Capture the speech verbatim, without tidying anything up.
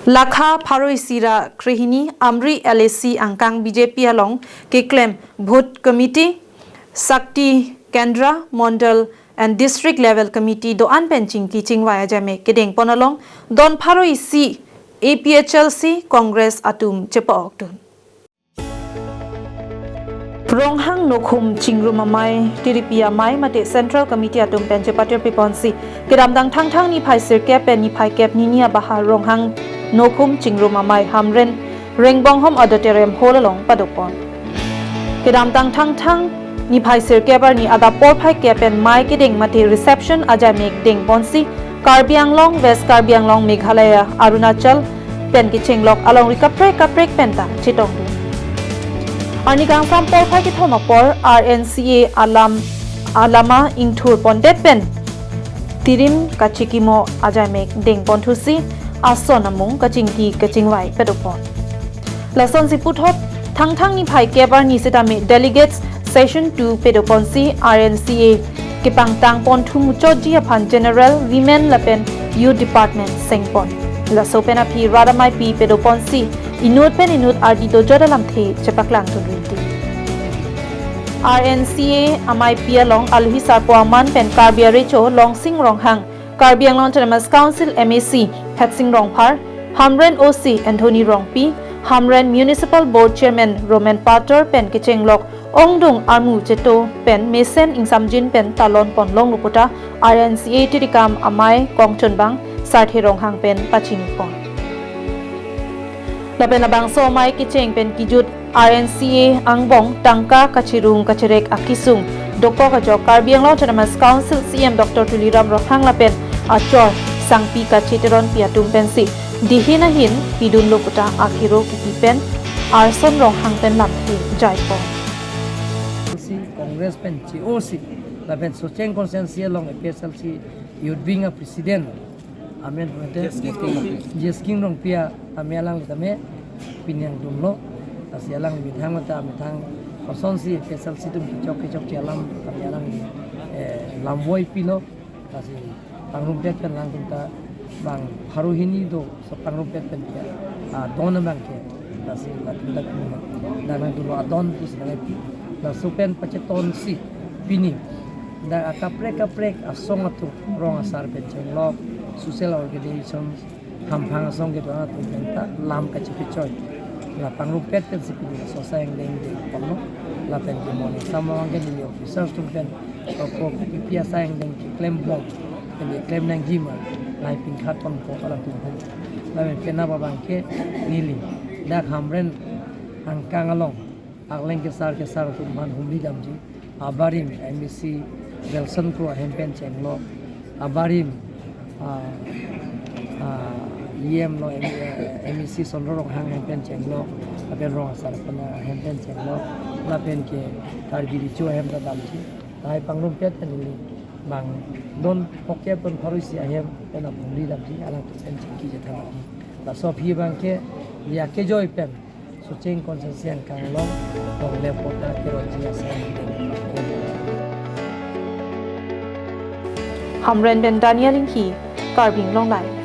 Lakha pharo isi ra krehini Amri L A C angkang B J P along keklem Booth Committee, Shakti Kendra, Mondal and District Level Committee do-an pen chingki chingvai ajaimek kedengpon along don pharo isi A P H L C Congress atum chepa-okdun. Ronghang Nokhum Chingrum Amei, T D P amei mate Central Committee atum pen chepatirpiponsi kedamtang Thangthang niphai sirkep pen niphai kep nini abahar Ronghang Nokhum Chingrum Amei Hamren Rengbonghom Auditorium Hall along padopon. Kedamtang Thangthang niphai sirkep arni adap porphai kep pen mei kedeng mate reception ajaimek dengponsi Karbi Anglong, West Karbi Anglong, Meghalaya, Arunachal pen kechenglok alongri kaprek kaprek penta chetongdun. Arni kangsam porphai kethom apor R N C A alam alama ingthurpondet pen tirim kachikimo ajaimek dengponthusi ason amung kachingki kachingvai padopon. Lasonsi puthot Thangthang niphai kep arni sitame Delegates Session two padoponsi R N C A kepangtangponthu muchotji aphan General, Women lapen Youth Department sengpon. Laso pen aphi rat ameipi padoponsi inut pen inut ardi dojot alamthe chepaklangdun rinti. R N C A ameipi along alohi sarpo aman pen Karbi Arecho Longsing Ronghang, Karbi Anglong Autonomous Council M A C Phatsing Rongphar, Hamren O C Anthony Rongpi, Hamren Municipal Board Chairman Roman Pator pen kechenglok ongdung armu cheto pen mesen ingsamjin pen talonpon longlo puta R N C A tirikam amei kongchunbang Sarthe Ronghang pen pachinipon. Lapen labangso amei kecheng pen kijut R N C A angbong tangka kachirung kachirek akesung dokok ajok Karbi Anglong Autonomous Council C E M Doctor Tuliram Ronghang lapen achor sangpi kacheteronpi atum pensi dihin ahin pidunlo puta akiro kipi pen Arson Ronghang pen lamthe jaipon. Si Congress pen C O C lapen Socheng constituency along A P H L C Youth Wing a President amen hote Jesking Rongpi amei alangli tame pini nangdunlo. Lasi alangli methang mata methang kosonsi A P H L C atum kechok kechokche alam tame alangli, eh, lamvoi pilo. Lasi pangrumpet pen alangtum ta bang pharo hini do, so pangrumpet pen ke, ah, don abang ke. Lasi latum ta pini nangdunlo adon pusi nangpi. Laso pen pachetonsi pini dak akaprek kaprek asong atum, rong asar pen chenglok, social organizations, hamphang asong kedo atum penta lam kachepechoi. La pangrumpet pensi pini laso asai angdeng dengponlo. Lapen ke mone samang ke neli officers atum pen ako P P asai angdeng keklembom, pen keklem nangji ma, nai pingkhat ponpo alatum pen. Lapen penap abang ke neli dak Hamren angkang along akleng kesar kesar atum aphan humri damji. Abarim M A C Wilson Kro ahem pen chenglok. Abarim, ah, ah, E M lo M-, M A C Sondro Ronghang ahem pen chenglok. Lapen rong asar pen ahem pen chenglok. Lapen ke Karbi Recho ahem ta damji. Lahai pangrumpet pen neli bang don phokep pen pharo isi ahem pen humri damji. Alangtum pen chingki chethan damji. Laso aphi abang ke neli akejoi pen Socheng constituency angkang along longle pota keroji asai. Hamren pen Daniel Inghi, Karbi Anglong Live.